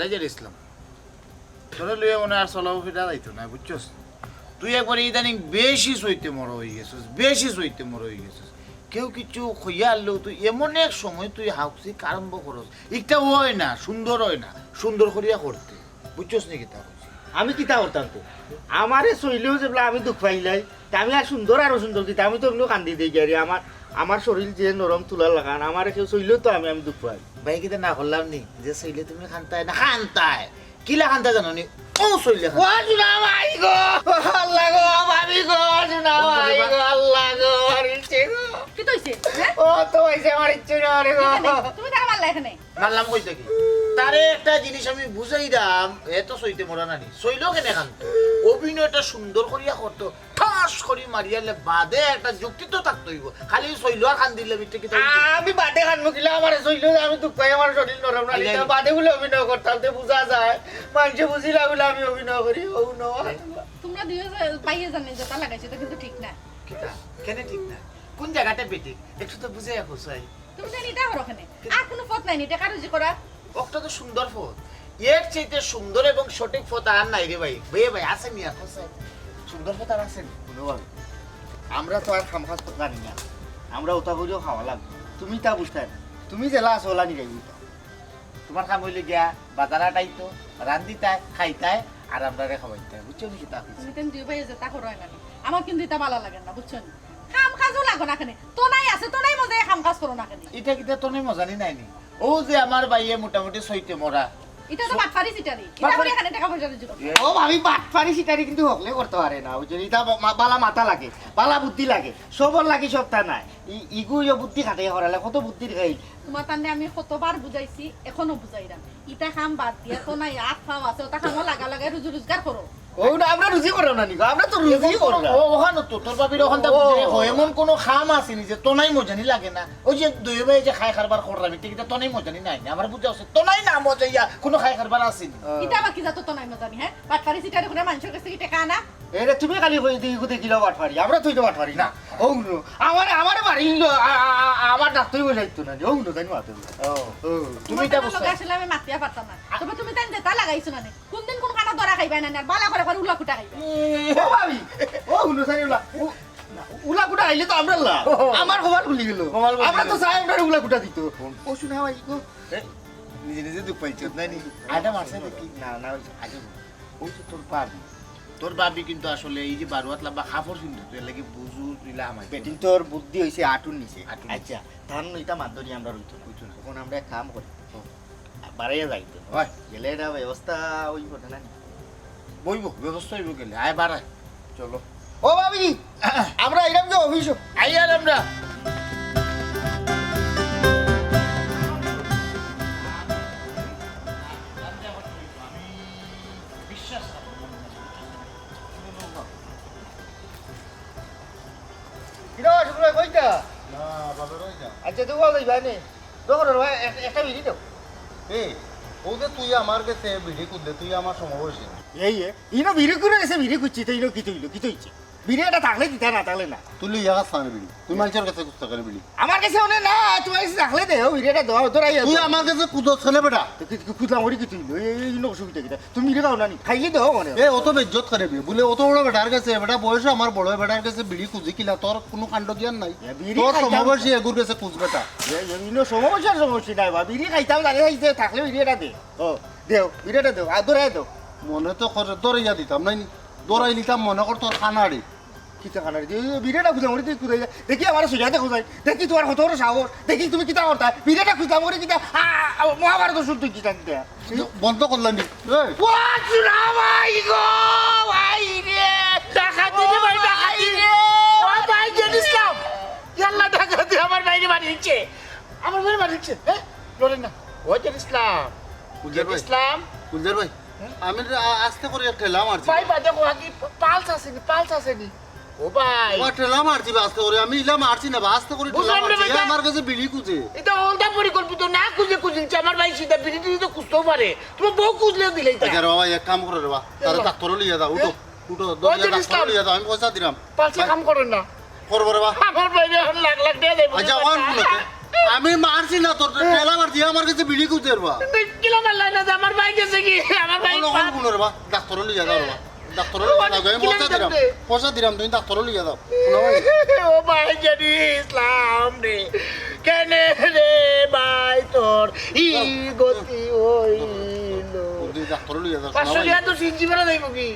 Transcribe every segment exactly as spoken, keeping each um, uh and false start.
রাজার ইসলাম, তোরে লইয়া মনে আর চলাও ফিরা যাইতো না, বুঝছস? তুই একবারে ইদানিং বেশি চৈতে মরা অইগেছস, বেশি চৈতে মরা অইগেছস। কেউ কিচ্ছু কইয়া আনলেও তুই এমন এক সময় তুই হাউসি আরম্ভ করস, ইটা অয় না, সুন্দর অয় না, সুন্দর করিয়া করতে, বুঝছস নি কিতা কইছি? আমি কিতা করতাম তো? আমারে চইলেও যেবলা আমি দুখ পাইলাই, তে আমি আর সুন্দর আরো সুন্দর কিতা? আমি তো এমনিও কান্দি দেই গিয়া রে, আমার, আমার শরীর যে নরম তুলার লাখান, আমারে কেউ চইলেও তো আমি, আমি দুখ পাই। ভাই, কিতা না করলাম নি? যে চইলে তুমি কান্তায় না, কান্তায়। কিলা কান্তায় জানো নি? ও চইলে কান্তায়। ও সোনা ভাই গো, আল্লাহ গো, ভাবি গো, সোনা ভাই গো, আল্লাহ গো, মারিছে গো। কিতা অইছে? হ্যাঁ? ও তো অইছে, মারিছে না রে গো। এখানে, তুমি তারা মারলা এখানে? মারলাম কইতে কি? তারে একটা জিনিস আমি বুঝাইরাম, এ তো চৈতে মরা নানি। চইলেও কেনে কান্তো? অভিনয়টা সুন্দর করিয়া করতো। ঠাস করি মারিয়ালে বাদে একটা যুক্তি তো থাকতো অইবো। খালি চইলেও আর কান্দিলে মিথ্যে কিতা অইবো? আমি বাদে কান্দমু কিলা, আমারে চইলেও আমি দুখ পাই, আমার শরীর নরম না, এই, এই। বাদে বুলে অভিনয় করতাম, তে বুঝা যায়। মানষে বুঝিলা বুলে আমি অভিনয় করি, ও নো। তোমরা দুইও যে বাইয়ে জানে যেটা লাগাইছো, এটা কিন্তু ঠিক না। কিতা? কেনে ঠিক না? কোন জাগাটা বেঠিক? একটু তো বুঝাইয়া কও চাই। তুমি জানি এটা করো কেনে? আর কোনো পথ নাই নি, টেকা রুজি করা। ওটা তো সুন্দর পথ। এর চাইতে সুন্দর এবং সঠিক পথ আর নাই রে ভাই। ভাই, ভাই, আছে নি আর কোথায়? সুন্দর পথ আর আছে নি? হুনো ভাই, আমরা তো আর কাম কাজ জানি না। আমরা ওটা করিও খাওয়া লাগবো। তুমি তা বুঝতায় না। তুমি যেলা আছো, ওলা নিরাই বুঝতায়। তোমার কাম অইলে গিয়া বাজার আটাইতো, রান্দিতায়, খাইতায়, আর আমরারে খাওয়াইতায়। বুঝছো নি কিতা কইছি? তুমি তেন দুই ভাই যেটা করো না নি। আমার কিন্তু এটা ভালা লাগে না, বুঝছো নি? কাম কাজও লাগো না কেনে? তো নাই আছে, তো নাই মজায় কাম কাজ করো না কেনে? এটা কিতা তো নাই মজা নি নাই নি? ও যে আমার ভাইয়ে মোটামুটি চৈতে মরা। এটা তো বাটপারি সিটারি। এটা বাটপারি। করে এখানে টেকা পয়সা রুজি করো। ও ভাবি, বাটপারি সিটারি কিন্তু হকলে করতে পারে না। ওই যে এটা বা-, মা-, বালা মাথা লাগে, বালা বুদ্ধি লাগে, সবর লাগে সবটা নাই। ই-, ইগু ইয়ো বুদ্ধি খাটাইয়া করালে কত বুদ্ধির খাই। তোমার তান্ডে আমি কতবার বুঝাইছি, এখনো বুঝাইরাম। ইটা কাম বাদ দিয়া তো নাই, আত পাও আছে, ওটা কামও লাগা লাগাই রুজি রোজগার করো। ও না, আমরা রুজি করলাম না নিগো, আমরা তো রুজি এমন কোনো, করলাম। ও, ওখানে তো তোর বাবির ওখান থেকে ও। বুঝে রেখো, এমন কোনো কাম আছে নি যে তো নাই মজানি লাগে না। ওই যে দুই ভাই যে খাই কারবার করলাম, এটা কিতা তো নাই মজানি নাই না? আমার বুঝা আছে, তো নাই না মজাইয়া কোনো খাই কারবার আছে নি। ইটা আবার কি জাতো তো নাই মজানি, হ্যাঁ? বাটপারি সিটারি করে মানুষের কাছ থেকে টেকা আনা। এরে তুমি খালি কই দি, কই দেখিলাও বাটপারি, আমরা তুই তো বাটপারি না। ও নো, আমার, আমার বাড়ি লো, আ-, আ-, আ-, আমার ডাক্তারি বলে যাইতো না, ও নো, জানি মাতে। ও, ও, তুমি তোমার এটা তার বুঝছো? লগে আসলে আমি মাতিয়া পারতাম না। তবে তুমি তাই যেটা লাগাইছো না নে। কোন দিন কোন কানা ধরা খাইবা না, আর বালা করে করে উলা কুটা খাইবা। ও ভাবি, ও হুনো সারি উলা, উ-, উলা কুটা আইলে তো আমরা লা। ও। আমার খবর ভুলি গেল। খবর ভুলি আমরা তো গেল। চাই আমরা উলা কুটা দিত। ও শুনা ভাই গো। এ, নিজে নিজে দুখ পাইছত, নাই নি? আটা মারছে দেখি। না, না, ওই যে আগে বল। ওই যে তোর ভাবি। তোর ভাবি কিন্তু আসলে এই যে বারো হাত লম্বা কাপড় পিনতো, তুই এর লাগি বুঝু দিলা আমায়। বেটিন তোর বুদ্ধি হইছে আটুর নিচে। আটুর নিচে। আচ্ছা, ধান ইটা মাত ধরি আমরা রইতো না। রইতো না। এখন আমরা এক কাম করি। হুম। বাড়াইয়া যাই তো। হয়। গেলে এটা ব্যবস্থা ওই করে না। বইব, ব্যবস্থা হইব গেলে। আয় বাড়ায়। চলো। ও ভাবি, আমরা আইলাম যে অফিসও। আইয়ার আমরা। কিরে, শুক্র ভাই, কইতা? না, বাজার হই না। আচ্ছা, তুই বল, ভাই, নে। দেখো রে ভাই, এক-, একটা বিড়ি দাও। এ, ও যে তুই আমার গেছে বিড়ি খুঁজলে, তুই আমার সমবয়সী না। এই, এ, ইনো বিড়ি করে গেছে, বিড়ি খুঁজছি, তো ইনো কি তুইলো, কি তুইছে? বিড়ি এটা থাকলে দিতা, না থাকলে না। তুই লইয়া খাস না বিড়ি, তুই মানুষের গেছে খুঁজতে কেনে বিড়ি? আমার গেছে ওনে না, তোমার গেছে থাকলে দে, ও বিড়ি এটা দাও, তোরা ইয়া তুই দাও। আমার গেছে খুঁজছ কেনে বেটা? তো কি, কি খুঁজলাম, ওরে কি তুইলো? এই, এই, ইনো অসুবিধা কিতা? তুমি বিড়ি খাও না নি? খাইলে দাও মানে। এ, অত বেইজ্জত কেনে বিড়ি? বলে অত বড় বেটার গেছে, বেটা বয়সে আমার বড় বেটার গেছে বিড়ি খুঁজি কিলা, তোর কোনো কাণ্ড জ্ঞান নাই। এ, বিড়ি তোর খাইতাম। সমবয়সী এগুর গেছে খুঁজ বেটা। এ, এ, ইনো সমবয়সী আর সমবয়সী নাই বা, বিড়ি খাইতাম, জানে খাইতে থাকলে বিড়ি এটা দে। ও, দেও, বিড়ি এটা দেও, আর দৌড়াই দেও। মনে তো করে দৌড়াইয়া দিতাম, নাই নি? দৌড়াই নিতাম মনে কর তোর খানাড়ি। কিতা খানাড়ি? দে, বিড়ি এটা খুঁজলাম, ওরে তুই খুঁজাই যা। দেখি আমার সুজা দেখো যাই। দেখি তোমার কত বড় সাহস। দেখি তুমি কিতা করতা। বিড়ি এটা খুঁজলাম, ওরে কিতা, আ, আ, মহাভারত শুরু তুই কিতা দিতে? বন্ধ করলাম নি? এই। ও, চুরা ভাই গো, ভাই রে। ডাকাতি রে ভাই, ডাকাতি। ও ভাই, জেন ইসলাম। ইয়াল্লা, ডাকাতি আমার ভাইরে মারিছে। আমার ভাইরে মারিছে। হ্যাঁ? লড়েন না। ও জেন ইসলাম। গুলজার জেন ভাই। ইসলাম। গুলজার ভাই, হ্যাঁ? আমি আ-, আস্তে করে ঠেলা মারছি। ভাই, বাদে কো, আগে পালস আছে নি, পালস আছে নি। ও ভাই। ও ঠেলা মারছি বা আস্তে করে, আমি ইলা মারছি না বা আস্তে করে ঠেলা বুঝলাম রে মারছি। ভাই, এ আমার কাছে বিড়ি খুঁজে। এটা ওলটা পরিকল্পিত না খুঁজে খুঁজে নিচ্ছে। আমার ভাই সিধা বিড়ি টিড়ি তো খুঁজতেও পারে। তুমি বউ খুঁজলেও দিলেই তা। আচ্ছা রে বাবা, এক কাম করো রে বাবা, তারা এলো। ডাক্তারও লইয়া যাও, উঠো, এ? উঠো, ও দলিয়া যে ডাক্তারও ইসলাম। লইয়া যাও, আমি পয়সা দিলাম। পালসে ভাই। কাম করেন না। করবো রে বাবা। আমার ভাই এখন লাখ লাখ টাকা দেবো। আচ্ছা, ওখান শুনো তো। আমি মারছি না তোর, ঠেলা মারছি, আমার কাছে বিড়ি খুঁজে রে বা। কিলা মারলাই না যে আমার ভাই গেছে কি? আমার ভাই অখন, অখন পা- হুনো রে বা, ডাক্তারো লইয়া যাও রে বা। ডাক্তারো লইয়া যাও, আমি কিলা পয়সা দিলাম। পয়সা দিলাম, তুমি ডাক্তারো লইয়া যাও। হুনো ভাই। ও ভাই জানি ইসলাম রে, কেনে রে ভাই তোর ই গতি হইল? তুমি ডাক্তারো লইয়া যাও, পাঁচশো হুনো ভাই। টেকা তো সিএনজি ভাড়া যাইব কি?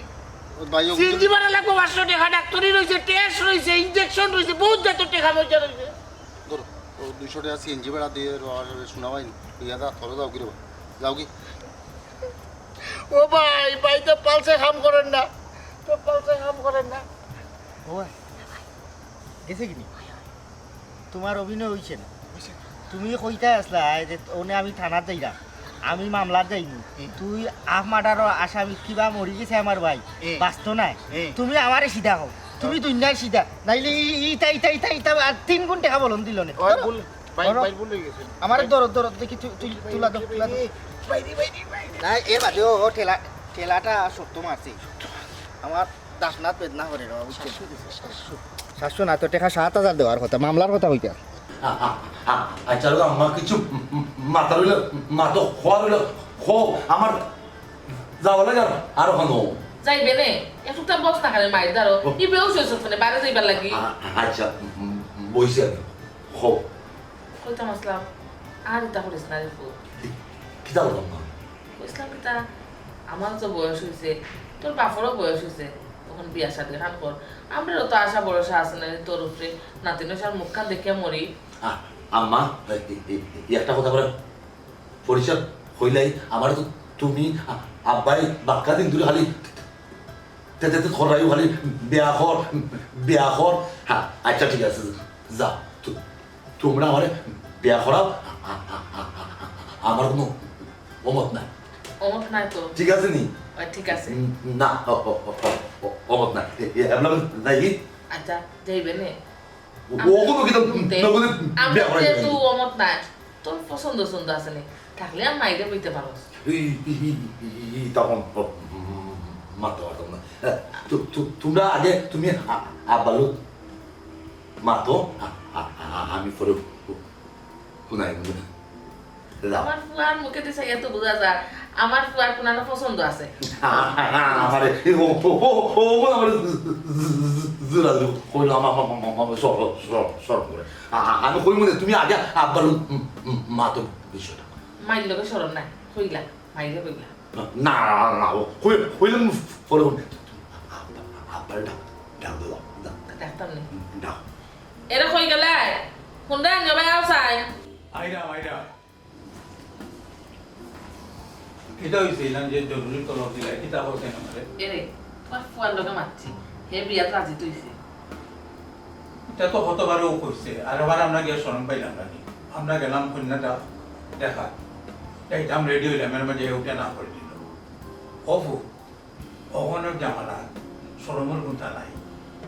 ভাই, ও সিএনজি ভাড়া লাগবো পাঁচশো টেকা, ডাক্তারি রইছে, টেস্ট রইছে, ইনজেকশন রইছে, বহুত জাতর টেকা পয়সা রইছে। ধরো, ও দুইশো টেকা সিএনজি ভাড়া দিয়া হুনো ভাই, লইয়া যাও, ডাক্তারো যাও কি রে বা? যাও কি? ও ভাই, ভাই তো পালসে কাম করেন না, তো পালসে কাম করেন না। ও ভাই, গেছে কিনি? তুমার অভিনয় অইছে না। তুমি কইতায় আছলায় যে অনে আমি থানাত যাইরাম, আমি মামলাত যাইমু। তুই আফ মার্ডারর আসামি কিবা মরি গেছে আমার ভাই, বাঁচতো নায়। তুমি আমারে সিধা কও, তুমি দুনিয়ার সিধা, নাইলে ই-, ইতা, ইতা, ইতা, ইতা আর তিন গুণ টেকা বলন দিল নে। ওই ধরো, ভুল, ভাই, ধরো। ভাই ভুল হয়ে গেছে। আমারে ধরো, ধরো, দেখি তু-, তুই তুলা দাও, তুলা দাও। ভাই রে, ভাই রে, ভাই রে। না, এর বাদে ও ঠেলা, ঠেলাটা শক্ত মারছে। আমার দাসনাথ বেদনা করে রে বাবা, বুঝছেন? সাতশো না তো, টেকা সাত হাজার দেওয়ার কথা, মামলার কথা কইতাম। আ-, আ-, আ-, আচ্ছা, রে আম্মা, কিছু মাথা রইল, মাথা খোয়া রইল, খো, আমার যাওয়া লাগে আর, আর হনো। যাইবে নে, একটুটা বস না খালি মাইর ধরো, ও। ই বেউস হয়েছে ওখানে, বাইরে যাইবার লাগি। আ-, আচ্ছা, উম, বইছি আমি, খো। কইতাম আসলাম, আর ইতা করিস না রে ফুত। কিতা করলাম না? কইছিলাম কিতা, আমারও তো বয়স হইছে, তোর বাপরও বয়স হইছে, তখন বিয়া শাদী খান কর। আমরারও তো আশা ভরসা আছে না রে তোর উপরে, নাতিন আশার মুখখান দেখিয়া মরি। আ-, আম্মা, এই, এই, এই, এই একটা কথা বলে পরিষ্কার হইলাই, আমারে তো তুমি, আ-, আব্বাই বাক্কা দিন ধরে খালি তে, তে, তে, খরাইও খালি বিয়া কর, বিয়া কর। হ্যাঁ, আচ্ছা, ঠিক আছে, যা। তু-, তোমরা আমারে বিয়া করাও, আমার কোনো অমত নাই। অমত নাই তো? ঠিক আছে নি? ওই, ঠিক আছে। উম, না, অ-, অ-, অ-, অ-, অমত নাই। এ, এ, আপনার নাই কি? আচ্ছা, যাইবে নে। ও, ও কোনো কিতা হুনতে, না বলে আমার বিয়া করাই যেহেতু নাই। অমত নাই, তোর পছন্দ ছন্দ আছে নি, থাকলে আর মাইরে বইতে পারস। এই, এই, এই, এই, এই, তখন মারতে পারতাম না। হ্যাঁ, তু-, তু-, তোমরা আগে, তুমি আ-, আব্বালু মাতো, আ-, আ-, আ-, আমি পরে হুনাই। যাও। আমার ফুয়ার মুখে দিছে, এত বুঝা যায়, আমার ফুয়ার কোনানো পছন্দ আছে। আমারে, ও, ও, ও, ও, আমারে জোরাজুরি কইলো, আমা-, আমা-, আমা-, আমা-, সর, সর, সর করে। আ-, আ-, আমি কইমু নে, তুমি আগে আব্বার ম-, ম-, মাতো বিষয়টা। মাইর লগে শরম নাই, কইলা, মাইরে কইলা। না, না, না, না, ও কই-, কইলাম পরে হুন। আব্বার ডাক, ডাক দাও, ডাক। ডাকতাম নি। ডাক। এরা কই গেলে? কোনটা আনিও ভাই, আও চাই। আইরা, আইরা। কিতা হইছে? ইলান যে জরুরি তলব দিলাই, কিতা করছেন আমারে? এরে, তোমার ফুয়ার লগে মাতছি। হে বিয়াত রাজি তো হইছে। ইটা তো কতবারও কইছে, আর এবার আমরা গিয়া শরম পাইলাম নাকি? আমরা গেলাম কইন্যাটা দেখা, যাইতাম রেডি হইলাম, এর মাঝে হে উঠে না করে দিল। অফু, অখন আর ঝামেলা, শরমর কুন্তা নাই।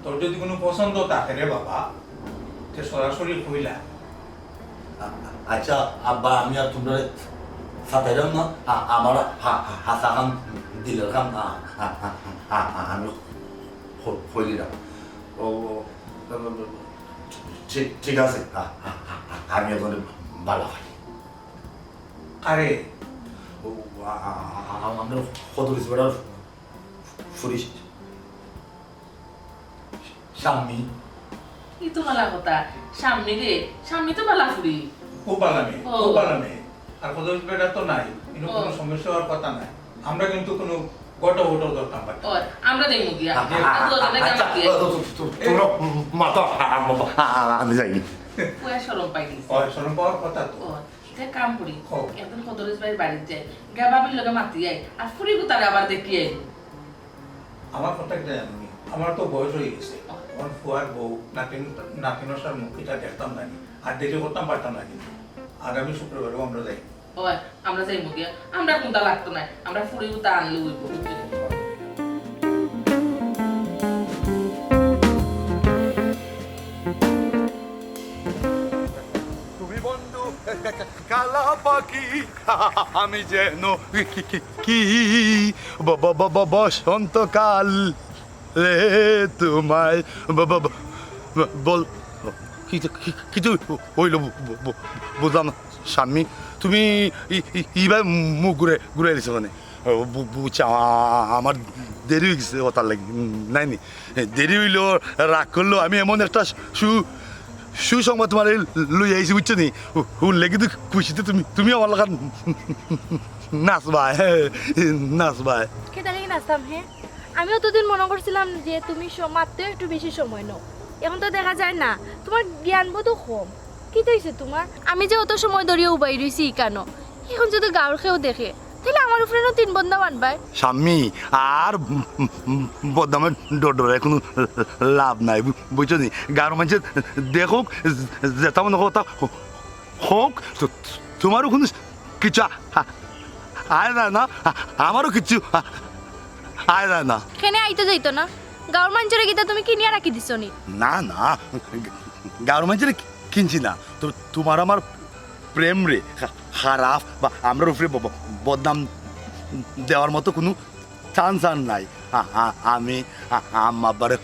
তোর যদি কুনু পছন্দ থাকে রে বাবা, তে সরাসরি কইলা। আ-, আ-, আচ্ছা আব্বা, আমি আর তোমরারে সাতাইলাম না। আ-, আমার হা-, হা-, হাছা খান দিলের খান, আ-, আ-, আ-, আ-, আ-, আমি ক-, কইলিলাম। ও, ও, ঠিক, ঠিক আছে। আ-, আ-, আ-, আ-, আমি অখন বালা পাই। আরে, ও, আ-, আ-, আ-, আ-, আমরা কত কিছু বেটার ফুরিস। শাম্মী। ই তো বালা কথা। শাম্মী রে, শাম্মী তো বালা ফুরি। খুব বালা মেয়ে, ও। খুব বালা মেয়ে। আর কত বেটা তো নাই, কিন্তু ও। কোনো সমস্যা হওয়ার কথা নাই। আমরা কিন্তু কোনো গটো গটো ধরতাম পারতাম ও, না। আমরা যাইমু গিয়া। আ-, আ-, আর দুজনে আ-, আচ্ছা, গেলাম গিয়া। তো, তো, তো, তো, তোমরা মাথা, আ-, আ-, আ-, আ-, আমি যাইনি। পুয়া শরম পাই গেছে। ও, শরম পাওয়ার কথা তো। ও, তে কাম করি। ও। একদিন কদরিস ভাইর বাড়িত যাই। গিয়া ভাবির লগে মাতি আই। আর ফুরি গুতারে আবার দেখি আই। আমার কথা কিতা জানো নি? আমার তো বয়স হয়ে গেছে। আমার ফুয়ার বউ, নাতিন, নাতিন আশার মুখ কিতা দেখতাম না নি। আর দেরি করতাম পারতাম না কিন্তু। আগামী শুক্রবারেও আমরা যাই। ওই, আমরা যাইমু গিয়া। আমরা কুন্তা লাগতো না। আমরা ফুরি গুতা আনলে অইবো, বুঝলি? তুমি বন্ধু কালা পাখি, আমি যেন কি, কি, কি, কি ব-, ব-, ব-, ব-, বসন্তকালে তোমায় ব-, ব-, ব-, বল-, কিতা, কি-, কিতা অইলো বু-, বু-, বু-, বুঝলাম না, শাম্মী। তুমি ই-, ই-, ইবায় মুখ ঘুরে, ঘুরে দিছো মানে। ও, বু-, বুঝছি, আ-, আ-, আমার দেরি অই গেছে, অতার লাগি। উম, নাই নি। দেরি অইলো, রাগ করলো, আমি এমন একটা সু-, সুসংবাদ তুমারে লইয়া আইছি, বুঝছো নি? উ-, উল্লেখিত খুশিতে তুমি, তুমি আমার লাখান নাচবায়, নাচবায়। কিতা লাগি নাচতাম, হে? আমি অতদিন মনো করছিলাম যে তুমি স-, মাততে একটু বেশি সময় নেও। এখন তো দেখা যায় না, তুমার জ্ঞান বোধও কম। কিতা অইছে তুমার? আমি যে অত সময় ধরিয়া উবাই রইছি ইকানো, এখন যদি গাঁওর কেউ দেখে, তাইলে আমার উপরে নু তিন বদনাম আনবায়। শাম্মী, আর বদনামর ডর ডরাইয়া কুনু লাভ নাই, বু-, বুঝছো নি? গাঁওর মানষে দেখউক, যেতা মনো কথা হউক, তো তুমারও কুনু কিচ্ছু আ-, আ-, আয় যায় না, আ-, আমারও কিচ্ছু আ-, আয় যায় না। কেনে আইতো যাইতো না? গাঁওর মানষরে কিতা তুমি কিনিয়া রাখি দিছো নি? না, না, গাঁওর মানষরে কিনছি না। তো তুমার আমার প্রেমরে খা-, খারাপ বা আমরার উপরে ব-, ব-, বদনাম দেওয়ার মতো কুনু chance আর নাই। আ-, আ-, আমি আ-, আম্মা আব্বারে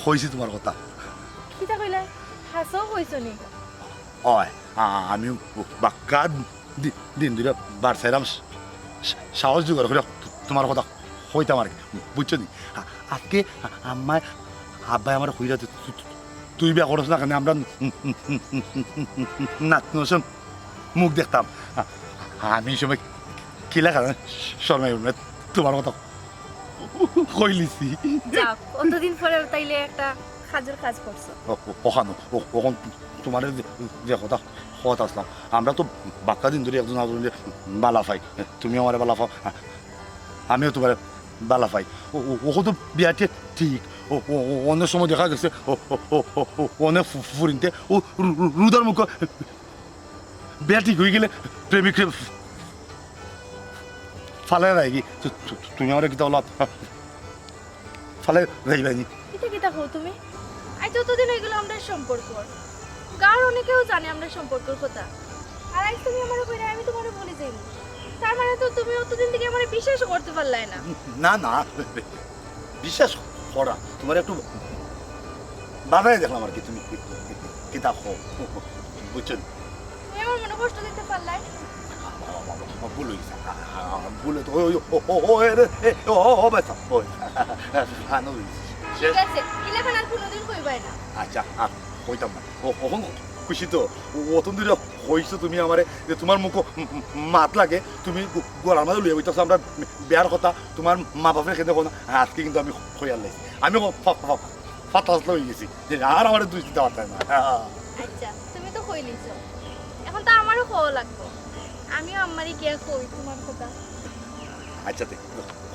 কইছি তুমার কথা। কিতা কইলায়? হাছাউ কইছো নি? অয়, আ-, আমি বাক্কা দি-, দিন ধরিয়া বার চাইরাম, সা-, সা-, সাহস জোগাড় করিয়া তুমার কথা কইতাম আর কি, বুঝছো নি? আ-, আজকে আ-, আম্মায়, আব্বায় আমারে কইরা তু-, তু-, তুই বিয়া করস না কেনে, আমরা নাতনি অসম মুখ দেখতাম। আ-, আমি ই সময় কিলা কারণে শরমাই উঠবে তুমার কথা কইলিছি। যাক, অতদিন পরে তাইলে একটা কাজর কাজ করছো। ও-, ও-, অখানো, ও-, অখন তুমারে যে, যে কথা কওয়াত আছলাম, আমরা তো বাক্কা দিন ধরি একজন আরজনরে বালা পাই, তুমিও আমারে বালা পাও, আ-, আমিও তুমারে বালা পাই। ও, ও, অখন তো বিয়া ঠিক, ঠিক। ও, ও, ও, অনেক সময় দেখা গেছে, ও, ও, অনেক ফু-, ফুরিন্তে, ও, রু-, রু-, রুদার মুখ বিয়া ঠিক অই গেলে প্রেমিকরে ফালাইয়া যায়গি। তু-, তু-, তু-, তুমি আমারে কিতা অলা ফালাইয়া যাইবায় নি? ইতা কিতা কও তুমি? আইজ অতদিন অই গেল আমরার সম্পর্কর। গাঁওর অনেকেও জানে আমরার সম্পর্কর কথা। আর আইজ তুমি আমারে কইরায় আমি তুমারে ভুলি যাইমু। তার মানে তো তুমি অতদিন থাকি আমারে বিশ্বাসও করতে পারলায় না। না, না, বিশ্বাস করা, তুমারে একটু বাজাইয়া দেখলাম আর কি, তুমি কিতা কও, বুঝছো নি? তুমি আমার মনে কষ্ট দিতে পারলায়? ভুল অই গেছে। ভুল অই তো, ওই, ওই, ও, ও, ও, এ রে, এ, ও, ও, ও, বেটা, ওই, ফানো অই গেছে। ঠিক আছে, ইলাখান আর কোনোদিন কইবায় না। আচ্ছা, আর কইতাম না। ও, অখন খুশি তো? ও, অতদিন ধরি কইছো তুমি আমারে যে তুমার মুখো মাত লাগে, তুমি গ-, গলার মাঝে লইয়া বইতাছো আমরার বিয়ার কথা, তুমার মা বাপরে কেনে কও না? আজকে কিন্তু আমি কইয়া লাইছি। আমি ক-, ফা-, ফা-, ফাতাসলা অই গেছি। আর আমারে দুষ দিতা পারতায় না। আচ্ছা, তুমি তো কইলিছো। অখন তো আমারও কওয়া লাগবো। আমিও আম্মারে গিয়া কই তুমার কথা। আচ্ছা, তে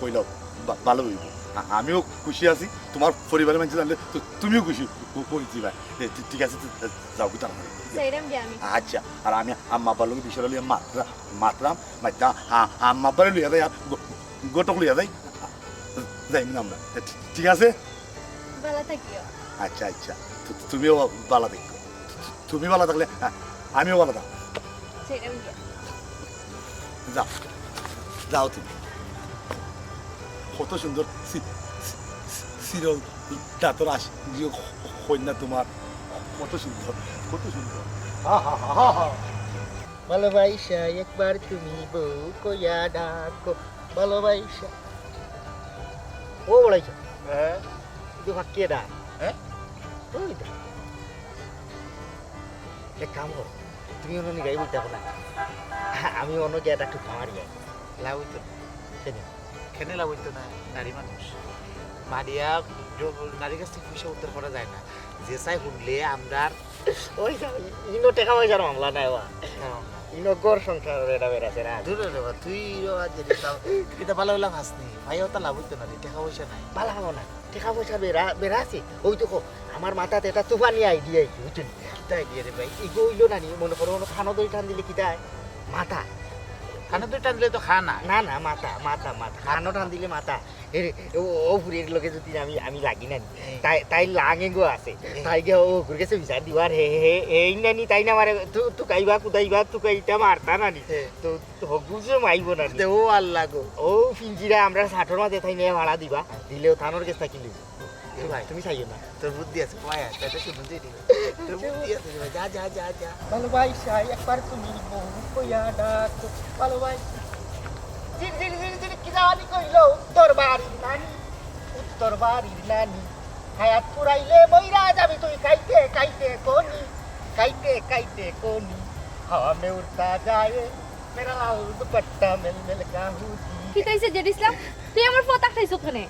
কইলাও, বা-, ভালা অইবো। আ-, আমিও খুশি আছি, তুমার পরিবারর মানষে জানলে তো তুমিও খুশি অ-, অইযিবায়। এ, ঠি-, ঠিক আছে, তো যাওগি তার মানে। যাইরাম গিয়া আমি। আচ্ছা, আর আমি আম্মা আব্বার লগে বিষয়টা লইয়া মাতরা-, মাতরাম, মাতরাম, আ-, আম্মা আব্বারে লইয়া যাই, আর ঘ-, ঘটক লইয়া যাই, যাইমু না আমরা। এ, ঠি-, ঠিক আছে? ভালা থাকিও। আচ্ছা, আচ্ছা। তু-, তুমিও ভালা থাকিও। তু-, তুমি ভালা থাকলে, আ-, আমিও ভালা থাকবো। যাও, যাও তুমি। কত সুন্দর সি-, সি-, সিরল দাঁতর আশ-, ইয়ে, কন্যা তুমার। কত সুন্দর, কত সুন্দর। আহা, হা, হা, হা। ভালোবাসা একবার তুমি বউ কইয়া ডাকো, ভালোবাসা। ও বড়াইছ। হ্যাঁ। ইগু ফাক্কি এটা। হ্যাঁ? ওই দে। এক কাম কর, তুমি অনো নিগাই বইতা না। আমি অনো গিয়া একটু ফামারি আই। লাভ অইতো না। কেনে? কেনে লাভ অইতো না? নারী মানুষ। মারিয়া, জ-, নারীর কাছ থাকি পয়সা উদ্ধার করা যায় না। যে চাই হুনলে আমরার ওই যে, ইনো টেকা পয়সার মামলা নাই বা। হ্যাঁ। ইনো ঘর সংসার এটা বেড়াছে না। দূরে রে বা, তুই রে বা, যে রে তাও, তুই তো ভালা ভালা খাস নি। ভাই, ওটা লাভ অইতো না রে, টেকা পয়সা নাই। ভালা খাবো না। টেকা পয়সা বেড়া, বেড়া আছে। ওই দেখো, আমার মাথাত এটা তুফানি idea আইছে, বুঝছো নি? কিতা idea রে ভাই? ইগু অইলো না নি, মনে করো, অনো কানো দড়ি টান দিলে কিতা অয়? মাথা। কানো দড়ি টান দিলে তো কান অয়। না, না, মাথা, মাথা, মাথা। কানো টান দিলে মাথা। এরে, ও, ও ফুরির লগে যদি আমি, আমি লাগি না নি। হ্যাঁ। তাই, তাই লাং এগো আছে। হ্যাঁ। তাই গিয়া ও গুর গেছে বিচার দিবার, হে, হে, হে, এই না নি, তাই না মারে, তু-, তুকাইবা, কুদাইবা, তুকাইতা মারতা না নি। হ্যাঁ। তো, তো হগুজে মাইবো না নি। দে, ও আল্লাহ গো। ও ফিঞ্জিরা আমরা সাটর মাঝে তাই নিয়া ভাড়া দিবা, দিলেও থানোর গেছে থাকি লইবো। ভাই, তুমি চাইও না। তোর বুদ্ধি আছে, কয় আর, তাতে শুধু দিয়ে দিবে। তোর বুদ্ধি আছে রে ভাই, যা, যা, যা, যা। ভালোবাসা একবার তুমি বহু কইয়া ডাকো, ভালোবাসা। ঝির ঝির ঝির ঝির কি জানি কইলো উত্তর বাড়ির নানি, উত্তর বাড়ির নানি। হায়াত ফুরাইলে মইরা যাবি তুই কাইতে কাইতে কনি, কাইতে কাইতে কনি। হাওয়া মে উড়তা যায়, মেরা লাল দুপাট্টা মেল মেল কাহুদি। কিতা অইছে জেড ইসলাম? তুই আমার পথ আটকাইছস কেনে?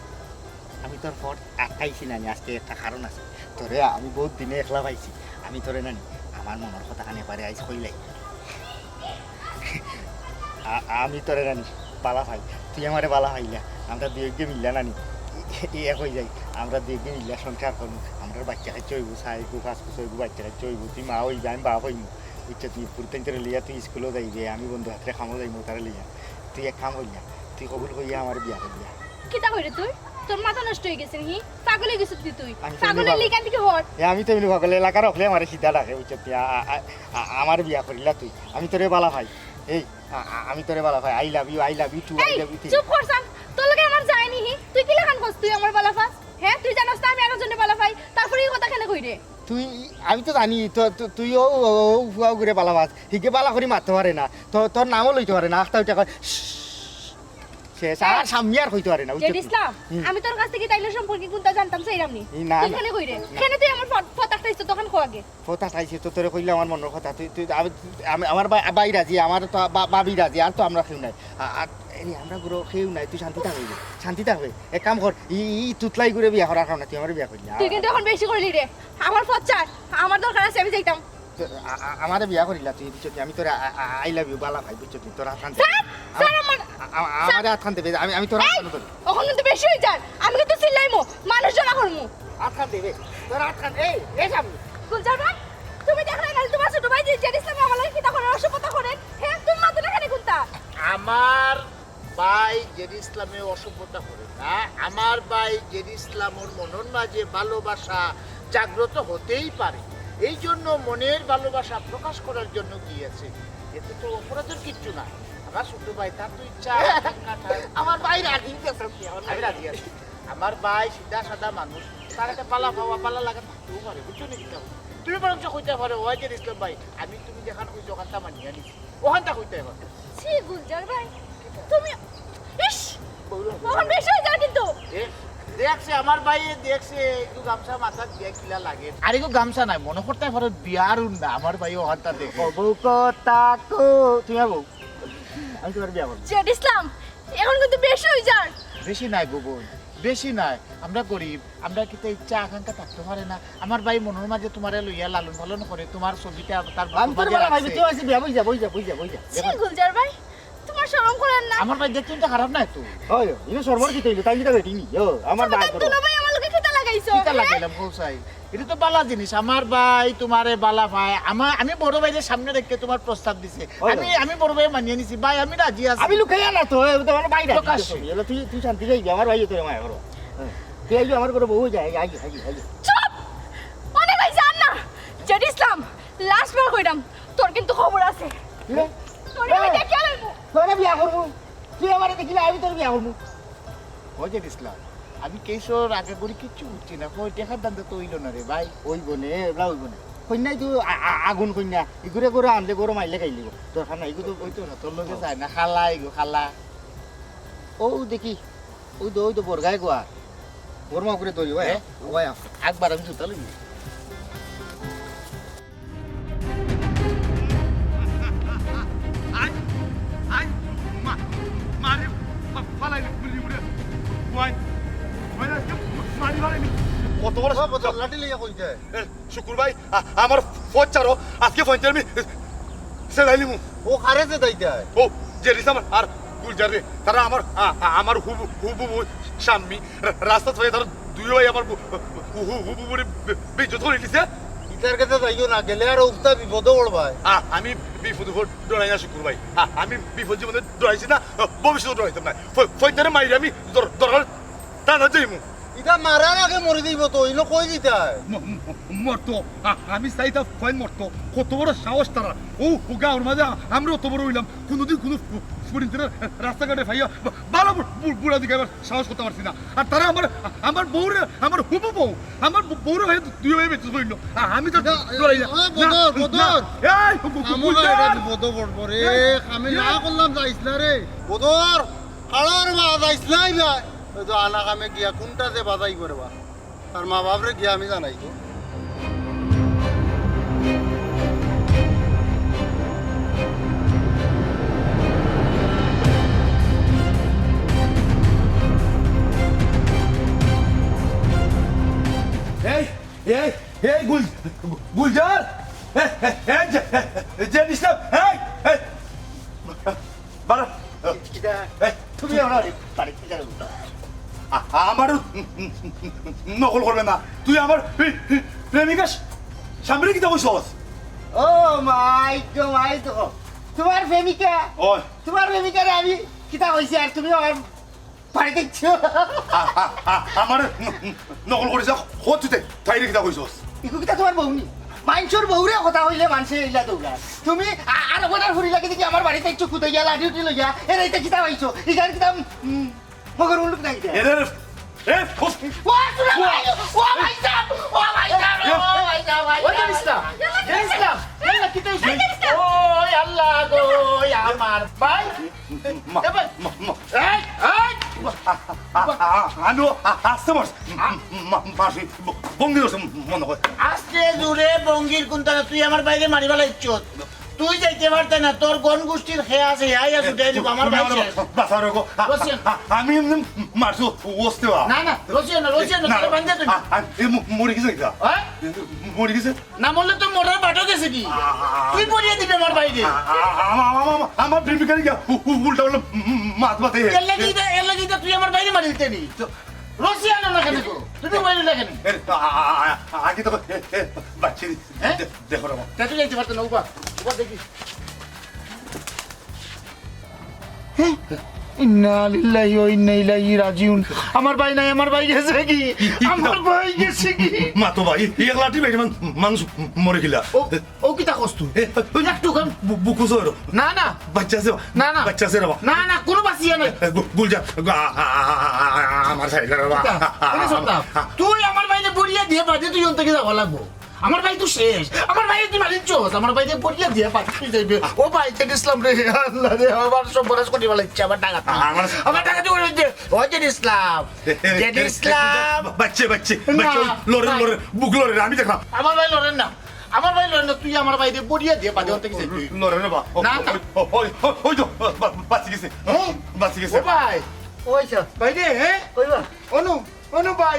আমি তোর পথ আটকাইছি নানি, আজকে একটা কারণ আছে। তোরে আমি বউত দিনে একলা পাইছি, আমি তোরে নানি আমার মনর কথাখান এবারে আইজ কইলাই। আ-, আমি তোরে নানি বালা পাই, তুই আমারে বালা পাইলা, আমরা দুইওগে মিল্লা নানি এ-, এ-, এক অইযাই, আমরা দুইওগে মিল্লা সংসার করমু, আমরার বাইচ্চা কাইচ্চা অইবো, চাইরগু পাঁচগু ছয়গু বাইচ্চা কাইচ্চা অইবো, তুই মা অইবে, আমি বাপ অইমু, বুঝছস? তুই ফুরিন্তাইন্তরে লইয়া তুই স্কুলো যাইবে, আমি বন্ধু হাতরে কামো যাইমু তারে লইয়া। তুই এক কাম করিয়া, তুই কবুল করিয়া আমারে বিয়া করিয়া। কিতা কইরে তুই? তোর মাথা নষ্ট অইগেছে নি? পাগল অইগেছস নি তুই? আমি তো এমনি পাগল অইলে পাগল। ইখান থাকি হর। এ, আমি তো এমনি পাগল, এলাকার অকলে আমারে সিধা ডাকে, বুঝছস? তুই আ-, আ-, আ-, আ-, আমার বিয়া করিলা তুই, আমি তোরে বালা পাই। এই, আ-, আ-, আমি তোরে বালা পাই, I love you, I love you too, I এই, love you three। চুপ কর সাম। তোর লগে আমার যায় নি হি? তুই কিলাখান কস তুই আমার বালা পাস? হ্যাঁ, তুই জানোস না আমি আরো জনরে বালা পাই, তারপরে ই কথা কেনে কইরে? তুই, আমি তো জানি, তো, তো, তুই ও, ও, ও, ফুয়া ঘুরে বালা পাস, হিগে বালা করি মাততে পারে না, তো, তোর নামও লইতে পারে না, আখতা উঠা কয়, শেষ, আর এই, সামনে আর কইতে পারে না, বুঝছস জেড নি? ইসলাম, হুম। আমি তোর কাছ থাকি তাইলে সম্পর্কে কুনতা জানতাম চাইরাম নি। এই না, তুই না। কেনে কইরে? না। কেনে তুই আমার পথ, পথ আটকাইছস, তখন কো আগে। পথ আটকাইছি তো তোরে কইলে আমার মনর কথা। তুই, তুই, আমি, আমি, আমার বা-, বাই রাজি, আমার তো বা-, বাবি রাজি, আর তো আমরা কেউ নাই। আ-, আর, এই, আমরা গুরু কেউ নাই, তুই শান্তি থাকবে, শান্তি থাকবে। এক কাম কর, ই, ই তুতলাই ঘুরে বিয়া করার কারণে তুই আমারে বিয়া করিলি। তুই কিন্তু এখন বেশি করিলি রে। আমার পথ ছাড়, আমার দরকার আছে, আমি যাইতাম। তো, আ-, আ-, আমারে বিয়া করিলা তুই, বুঝছস নি? আমি তোরে আ-, আ-, I love you, বালা পাই, বুঝছস নি? তোর আতখান দে। স্যার, স্যার, আমার আ-, আ-, আ-, স্যার। আমারে আতখান দেবে, আমি, আমি তোর এই, আতখান ধরি। অখন কিন্তু বেশি অইযার, আমি কিন্তু চিল্লাইমু, মানুষ জড়া করমু। আতখান দেবে, তোর আতখান, এই, এই সামনে। গুলজার ভাই, তুমি দেখরায় না, তোমার ছোট ভাই যে জেড ইসলামে আমার লগে কিতা করে, অসভ্যতা করে, হে, তুমি মাতো না কেনে কুনতা? আমার ভাই জেড ইসলামে অসভ্যতা করে না, আমার ভাই জেড ইসলামর মনর মাঝে ভালোবাসা জাগ্রত হতেই পারে, এই জন্য মনের ভালোবাসা প্রকাশ করার জন্য গিয়েছে। এতে তো অপরাধের কিচ্ছু নাই। আমার ছোট ভাই, তার তো ইচ্ছা আছে না, তার আমার ভাই রাজি আছে, আমার ভাই আমি রাজি আছি। আমার ভাই সিধা সাদা মানুষ, তার একটা বালা পাওয়া, বালা লাগা থাকতেও পারে, বুঝছো নি কিতা? তুমি বরঞ্চ কইতে পারো, "ওয়াই জেড ইসলাম ভাই, আমি তুমি যেখান কইছো, ওখানটা মানিয়া নিছি।" ওখানটা কইতে পারো। ছি, গুলজার ভাই, তুমি, ইস, বউলা অখন বেশি অইযার কিন্তু। এ, দেখছে আমার ভাইয়ে, দেখছে একটু গামছা মাথাত দিয়া কিলা লাগে। আর এগু গামছা নাই, মনো করতে পারো বিয়ার উন্না, আমার ভাইয়ে ওখানটা দেখে। ও বউ কথা কো, তুমি আর বউ, আমি তোমার বিয়া করবো। জেড ইসলাম, অখন কিন্তু বেশি অইযার। বেশি নাই গো বোন, বেশি নাই। আমরা গরিব, আমরা কিতা ইচ্ছা আকাঙ্ক্ষা থাকতে পারে না? আমার ভাই মনর মাঝে তোমারে লইয়া লালন পালন করে, তোমার ছবিটা তার আমি তোর সমাজে বালা ভাই, রাখছে। তুই আছিস বিয়া, বই যা, বই যা, বই যা, বই যা। ছি, গুলজার ভাই, তোমার শরম করের না? আমার ভাই দেখতে তো খারাপ না তো। হয়, ইনো শরমর কিতা অইলো? তাই কিতা বেটি নি? ও, আমার ভাই তোমার করো। দুলাভাই আমার লগে কিতা লাগাইছো, কিতা হ্যাঁ? লাগাইলাম, কও চাই? এটা তো বালা জিনিস। আমার ভাই তোমারে বালা পায়। আমার, আমি বড় ভাইরে সামনে রেখে তোমার প্রস্তাব দিছে। ওই আমি, ওই। আমি বড় ভাই মানিয়া নিছি। ভাই, আমি রাজি আছি। আমি লুকাইয়া না তো, এ তো আমার ভাই রাজি প্রকাশ্যে। তো। এলা তুই, তুই শান্তি যাইবি, আমার ভাই তোরে মায়া করো। হ্যাঁ। তুই আইবি আমার ঘরে বউ হয়ে যায়, আইবি, আইবি, আইবি। চুপ! অনেক অইছে, আর না। জেড ইসলাম, লাস্ট বার কইরাম, তোর কিন্তু খবর আছে। কি রে? তোরে আমি এই! দেখিয়া লইমু। তোরে বিয়া করবো। তুই আমারে দেখিলে আমি তোর বিয়া করবো। ও জেড ইসলাম, আমি কেসর আগে করি কিচ্ছু বুঝছি না। কই টেকার দাম তো অইলো না রে ভাই। অইবো নে, এবলা অইবো নে। কইন্যাই তো আ-, আ-, আগুন কইন্যা। ইগুরে করে আনলে গরম আইলে খাইলিব। দরকার নাই, ইগু তো অইতো না, তোর লগে যায় না। খালা, ইগু খালা। ও দেখি, ওই তো, ওই তো বরগায় গোয়া। গরমা করে ধরি, ওই, হ্যাঁ? ওই আপ। একবার আমি জুতা লই। আই, আই, মা, মারি, ফা-, ফালাই গুলি উড়ে। ওই, ওই আজকে মারি ফালাই। কত বড় ও, বদল লাঠি লইয়া কই যায়? এ, শুকুর ভাই, আ-, আমার ফোন ছাড়ো, আজকে ফোন আমি সেলাই নিমু। ও কারে যে দাই দেয়? ও, জেরিস আমার আর গুলজার রে, তারা আমার, আ-, আ-, আমার হুবু, হুবু বউ শাম্মী, রা-, রাস্তা থেকে তারা দুই ভাই আমার বু-, হু-, হু-, হুবু বুড়ি বে-, বেইজ্জত করে দিছে। ইতার কাছে যাইও না, গেলে আর উক্তা বিপদে পড়বায়। আ, আমি বিপদ ডরাই না শুকুর ভাই, আ, আমি বিপদ জীবনে ডরাইছি না, ভবিষ্যতে ডরাইতাম না। ফ-, ফইতারে মাইরে আমি দর-, দরকার তা না যাইমু। ইটা মারার আগে মরি যাইবো তো, ইনো কই দিতায়? ম-, ম-, মরতো। আ-, আমি চাইতা ফাইন মরতো। কত বড় সাহস তারার। ও, ও গাঁওর মাঝে আ-, আমরা অত বড় অইলাম। কুনুদিন কুনু ফু-, ফুরিন্তরে রাস্তাঘাটে পাইয়া বা-, বালা বু-, বু-, বুড়া দিকে আবার সাহস করতে পারছি না। আর তারা আমার, আমার বউরে, আমার হুবু বউ, আমার বউ-, বউরে ভাই দুই ভাই বেঁচে কইল। আ-, আমি তো না, লড়াই না। ও, বদর, না, বদর। না। এই, গু-, গু-, আমুকা গুলজার। এটা বিপদ পড়বো রে। এই, আমি না এই। করলাম, যাইস না রে। বদর, কালার বা যাইস নাই ভাই। ওই তো আনা কামে গিয়া কোনটা যে বাজাই করবা। তার মা বাপরে গিয়া আমি জানাই গো। এই, এই, এই গুল-, গুলজার, এই, এই, এই, যে-, যে-, জেড ইসলাম, এই, এই, বাড়া। কিতা? এই, তুমি আমার বাড়ি থেকে আ-, আমারও নকল করবে না। তুই আমার প্রে-, প্রেমিকা সামনে কিতা কইছস? ও মাই গো, মাই গো। তোমার প্রেমিকা? ওই। তোমার প্রেমিকারে আমি কিতা কইছি আর তুমি আমার বাড়িত আইছো? আ-, আ-, আ-, আমার ন-, নকল করিস না। হো তুই তাই, তাইরে কিতা কইছস? ইগু কিতা তোমার বউ নি? মাইনষর বউরে কথা কইলে মানষে ইলা দৌড়ায়। তুমি আ-, আর ওটার ফুরি লাগে দেখি আমার বাড়িত আইছো কুদাইয়া লাঠি উঠি লইয়া, এরে ইতা কিতা পাইছো? ইগার কিতা, উম, মগর উল্লুক নাই ইতা? এরে, এ, ফুস। ও, শুনো ভাই, ও ভাই সাহেব, ও ভাই সাহেব, ও ভাই সাহেব, ভাই ও সাহেব। জানিস না, জানিস না, জানিস না, কিতা হইছে? ও আল্লাহ গো, আমার ভাই। মা-, এ ভাই। মা-, মা-, এই, এই। আ-, আ-, আ-, আমি আ-, আসতে পারছি। মা-, মা-, মাসি ব-, ভঙ্গি করছে মনে হয়। আস্তে জোরে ভঙ্গির কোনটা না, তুই আমার ভাইরে মারিবা লাগছস। তুই যাইতে পারতে না, তোর গণ গোষ্ঠীর খে আছে, হ্যাঁ, হ্যাঁ, ছুটে আইব, আমার তুমি ভাই আমার শেষ। বাঁচাও রে গো। আ-, রসিয়া। আ-, আমি এমনি মারছি, ও-, অস্তে বা। না, না, রসিয়া না, রসিয়া না, না, তোরে বান্ধে তুমি। আ-, আ-, এ ম-, মরে গেছে এটা। হ্যাঁ? মরে গেছে? না মরলে তো মরার বাটও গেছে কি? আ-, আ-, আ-, তুই পড়িয়ে দিবি আমার ভাইরে। আ-, আ-, আ-, আ-, আ-, আমার প্রেমিকারে গিয়া উ-, উ-, উল্টা উল্টা মাত মাতে। এর লাগি এটা, এর লাগি এটা তুই আমার ভাইরে মারিতে নি। তো রসি আনো না কেন গো? তুমি মারো না কেন? এ, আ-, আ-, আ-, আ-, আগে তো, এ, এ, বাচ্চা দি-, হ্যাঁ? দে-, দেখো রে মা। তা তুই যাইতে পারতো না, উবা, উবা দেখি। ইন্না লিল্লাহি ওয়া ইন্না ইলাইহি রাজিউন। আমার ভাই নাই, আমার ভাই গেছে কি? কি, কি, আমার কিতা? ভাই গেছে কি? মা তো ভাই, এই এক লাঠি বেটি মান-, মানুষ মরে গেলা। ও, ও কিতা কস তুই? এ, ওই একটু খান। বু-, বুকু জোর। না, না। বাচ্চা আছে বা? না, না। বাচ্চা আছে রে বা? না, না, কোনো বাঁচিয়া নাই। এ, গু-, গুলজার, গু-, আ-, আ-, আমার সাইডে রে বা? কিতা? এনে সব না। তুই আমার ভাইরে বড়িয়া দিয়া বাদে তুই অন্তে যাওয়া লাগবো। আমার ভাই তো শেষ। আমার ভাই তুই মারিচ্ছস। আমার ভাইরে বড়িয়া দিয়া বাদে তুই যাইবে। ও ভাই, জেড ইসলাম রে, আল্লাহ রে, আমার সব বরাস করি বালা ইচ্ছা, আমার টাকা তুই। আমার আমার টাকা তুই করে দে। ও জেড ইসলাম। এ, এ, জেড এ, এ, ইসলাম। বাচ্চা, বাচ্চা, না, বাচ্চা, ওই লড়ে, না। লড়ে, বুক লড়ে, আমি দেখলাম। আমার ভাই লড়েন না। আমার ভাই লড়েন না, তুই আমার ভাইরে বড়িয়া দিয়া বাদে অন্তে গেছে তুই। লড়ে না বা? ও, না, না। ওই, ওই, ওই, ওই তো, বা-, বা-, বাঁচি গেছে। হ্যাঁ? বাঁচি গেছে। ও ভাই। ওই স্যার। ভাই রে, হ্যাঁ? কই বা? অনু, অনু ভাই,